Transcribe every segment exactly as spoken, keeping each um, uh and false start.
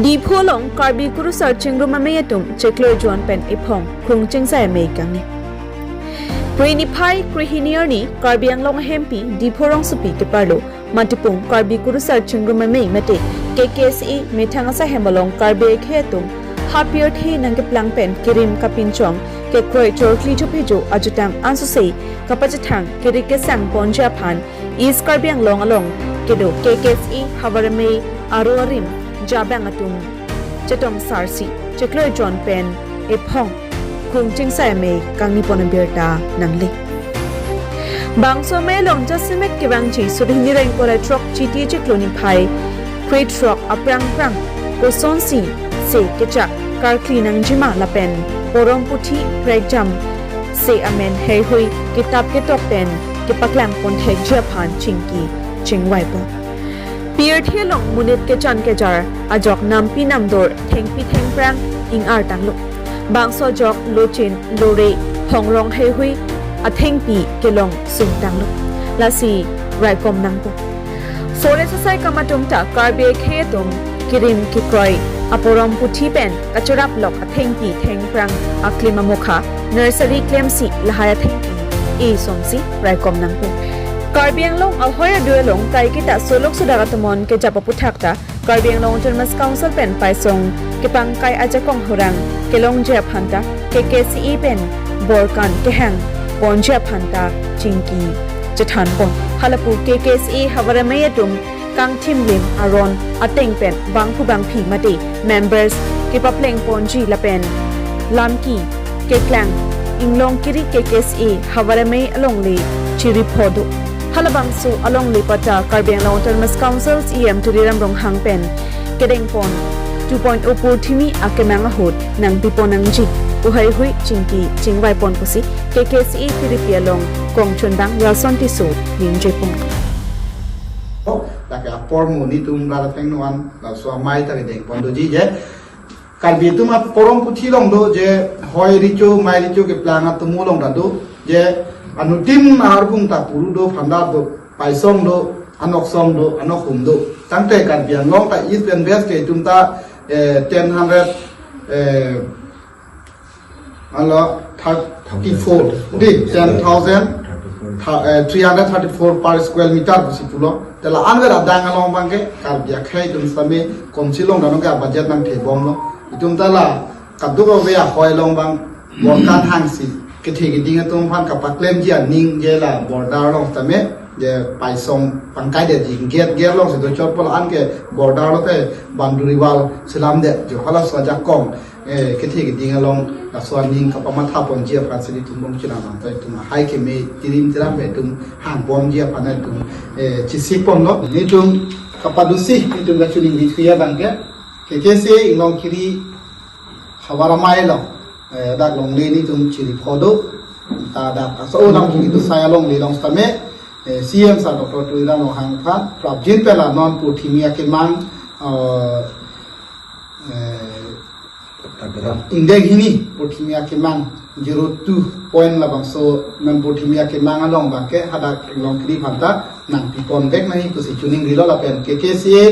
Diphu along Karbi Kurusar Chingrum Amei atum chiklo jon pen ephong krung chingsai amei kangni. Pini niphai krehini arni Karbi Anglong ahempi Diphu rongsopi keparlo Matipung Karbi Kurusar Chingrum Amei mate K K C A methang asai hem along Karbi akhei atum ha pirthe nangkeplang pen kirim kapinchong kekroi chorkli chophejo ajutang ansose kapachethang kiri kesang ponji aphan East Karbi Anglong along kedo K K C A havar amei aro arim jabang atum chetong sarsi chiklo jon pen ephong krung chingsai amei kangni pon abirta nangle. Bangso amei along jasemet kevangji suri hini ra ingkoi ra throk Chiti chiklo niphai krethrok aphrang phrang kosonsi se kechak karkli nangjima lapen porom puthi prekjam se amen heihui kitap ketok pen kepaklang ponthekji aphan chingki chingvai pon. Pirthe along monit kechan kejar ajok nampi namdor thengpi thengphrang ing-ar tanglo. Bangso ajok lochin lore phongrong heihui athengpi kelong sung tanglo. Lasi raikom nangpo. Forest asai kam atum ta Karbi akhei atum kirim kekroi aporom puthi pen kacherap lok athengpi thengphrang aklim amokha nursery klemsi lahai athengpi e somsi raikom nangpo. Karbi Anglong ahoi adui along kaiketa solok sodak atomon kejap aputhak ta Karbi Anglong Autonomous Council pen paisong kepangkai ajakong hurang kelongji aphan ta K K C A pen borkan kehang ponji aphan ta chingki chethan pon. Halapu K K C A havar amei atum kangthimlim aron ateng pen bangphu bangphi mate members kepapleng ponji lapen lamki keklang inglong kiri K K C A havar amei alongle chiri pho do. Halabangso alongle pata Karbi Anglong Autonomous Council C E M Tuliram Ronghang pen kedeng pon two point o porthimi akemang ahut nangpi pon nangji pu heihui chingki chingvai pon pusi K K C A Tiripi along kongchunbang Yalson Tisso ningje pon. Lake apor monit atum rat athengno an laso amei ta kedeng pon doji je Karbi atum aporom puthi along do je hoi recho mei recho keplang atum along ta do je anuttin aharbung ta puru do phandar do paisong do anoksong do anokhum do tangte Karbi Anglong ta East and West ke atum ta eh, ten hundred eh, alo thirty-four di ten thousand tha- eh, three hundred thirty-four per square meter pusi pulo. Tela anver adang along abangke Karbi akhei atum sami komsi long dano ke budget nangthebomlo. Itum tela kaduk ave ahoi along abang borkan hangsi kethe keding atum aphan kapaklemji aning je la border along tame je paisong pangkai detji gate gate alongsi do chotpol anke border lote boundary wall selam det jo halaso ajakong eh, kethe keding along laso aning kapamatha ponji aphan si itum bong chinamang ta itum hai keme tirim tiram pen itum hang ponji aphan itum eh, chesik ponlo. Nelitum kapadosi nelitum kachiningri thuji abangke K K C A inglong kiri havar amei along eh, dak longle nelitum chiri pho do ta dak aso dam kiri tu saya longle along tame eh, C M sir Doctor Tuliram Ronghang aphan prapjin pen la non porthimi akemang eh, eh, ingdeng hini porthimi akemang zero two point labangso non porthimi akemang along abangke hadak inglong kiri aphan ta nangpi pon vek nangji pusi chiningrilo lapen K K C A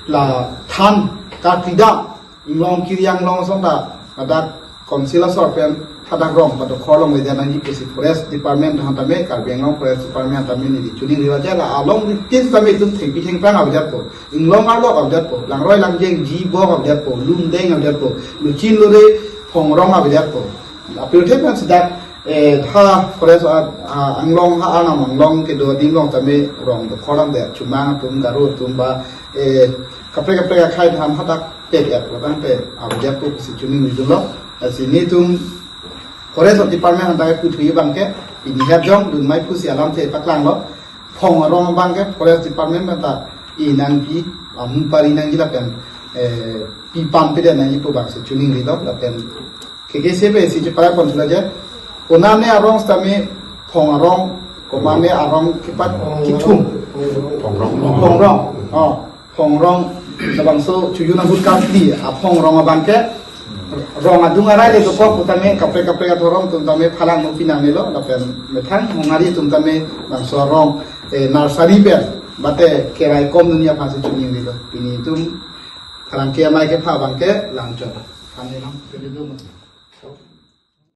la than karkli dam inglong kiri anglong asong ta hadak council asor pen hadak rong padokhor longle nangji pusi forest department aphan tame Karbi Anglong forest department tame neli chiningrilo je la along tin tame itum thengpi thengphrang avedet po inglong arlo avedet po langroi langjeng ji bok avedet po lumdeng avedet po luchin lore phongrong avedet po apirthe pen sedak eh, ha forest a- a- anglong ha anam anglong kedo adim along tame rong dokhor lam det chumang atum garo atum ba eh, kaprek kaprek akhei atum hadak pek ya po tangte avedet po pusi chiningrilo. Lasi nelitum forest department hadak puthui abangke pini hep jong dun mei pusi alamthe paklanglo. Phongrong abangke forest department pen ta inangpi amu pari nangji lapen eh, pi pam pide nangji pu abangsi chiningrilo lapen K K C A pensi cheparai pon thulo je konane arong tame phongrong komane arong kepat kithum phongrong oh phongrong labangso chujun ahut karkli aphongrong abangke rong adung arai le dokok pu tame kaprek kaprek athorong atum tame phalang no pinangnelo lapen methang mongari atum tame bangso rong eh, nursery pen bate keraikom dunji aphansi chiningrilo pini itum Kharangke amei kepha abangke langchot. Kami nang pwede do ma.